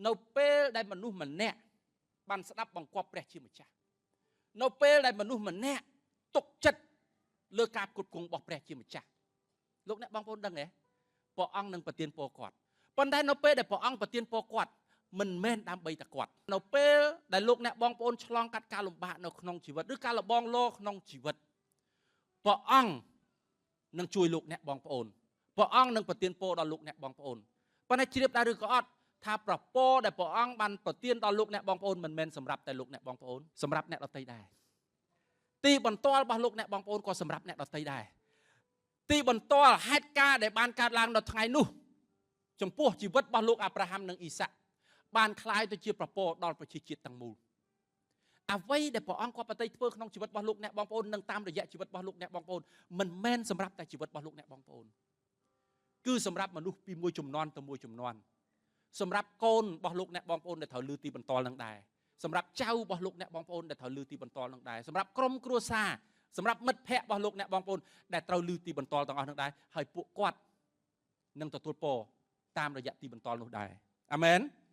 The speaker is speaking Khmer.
នៅពេលដែលមនុស្សម្នាក់បានស្ដាប់បង្គាប់ព្រះជាម្ចាស់ នៅពេលដែលមនុស្សម្នាក់ទុកចិត្តលើការគ្រប់គ្រងរបស់ព្រះជាម្ចាស់ លោកអ្នកបងប្អូនដឹងទេ ព្រះអង្គនឹងប្រទានពរគាត់។ ប៉ុន្តែនៅពេលដែលព្រះអង្គប្រទានពរគាត់ មិនមែនដើម្បីតែគាត់។ នៅពេលដែលលោកអ្នកបងប្អូនឆ្លងកាត់ការលំបាកនៅក្នុងជីវិត ឬការលបងលោក្នុងជីវិត ព្រះអង្គនឹងជួយលោកអ្នកបងប្អូន ព្រះអង្គនឹងប្រទានពរដល់លោកអ្នកបងប្អូន។ ប៉ុន្តែជ្រាបដែរឬក៏អត់ ថាប្រពរដែលព្រះអង្គបានប្រទានដល់លោកអ្នកបងប្អូន មិនមែនសម្រាប់តែលោកអ្នកបងប្អូន សម្រាប់អ្នកដទៃដែរ។ ទីបន្ទាល់របស់លោកអ្នកបងប្អូនក៏សម្រាប់អ្នកដទៃដែរ។ ទីបន្ទាល់ហេតុការណ៍ដែលបានកើតឡើងនៅថ្ងៃនោះ ចំពោះជីវិតរបស់លោកអាប់រ៉ាហាំនិងអ៊ីសាក់ បានคล้ายទៅជាប្រពរដល់ប្រជាជាតិទាំងមូល។ អ្វីដែលព្រះអង្គគាត់ប្រតិធ្វើក្នុងជីវិតរបស់លោកអ្នកបងប្អូន និងតាមរយៈជីវិតរបស់លោកអ្នកបងប្អូន មិនមែនសម្រាប់តែជីវិតរបស់លោកអ្នកបងប្អូន គឺសម្រាប់មនុស្សពីមួយចំនួនទៅមួយចំនួន សម្រាប់កូនរបស់លោកអ្នកបងប្អូនដែលត្រូវលឺទីបន្ទាល់នឹងដែរ សម្រាប់ចៅរបស់លោកអ្នកបងប្អូនដែលត្រូវលឺទីបន្ទាល់នឹងដែរ សម្រាប់ក្រុមគ្រួសារ សម្រាប់មិត្តភ័ក្តិរបស់លោកអ្នកបងប្អូនដែលត្រូវលឺទីបន្ទាល់ទាំងអស់នឹងដែរ ហើយពួកគាត់នឹងទទួលពរតាមរយៈទីបន្ទាល់នោះដែរ។ អាមែន។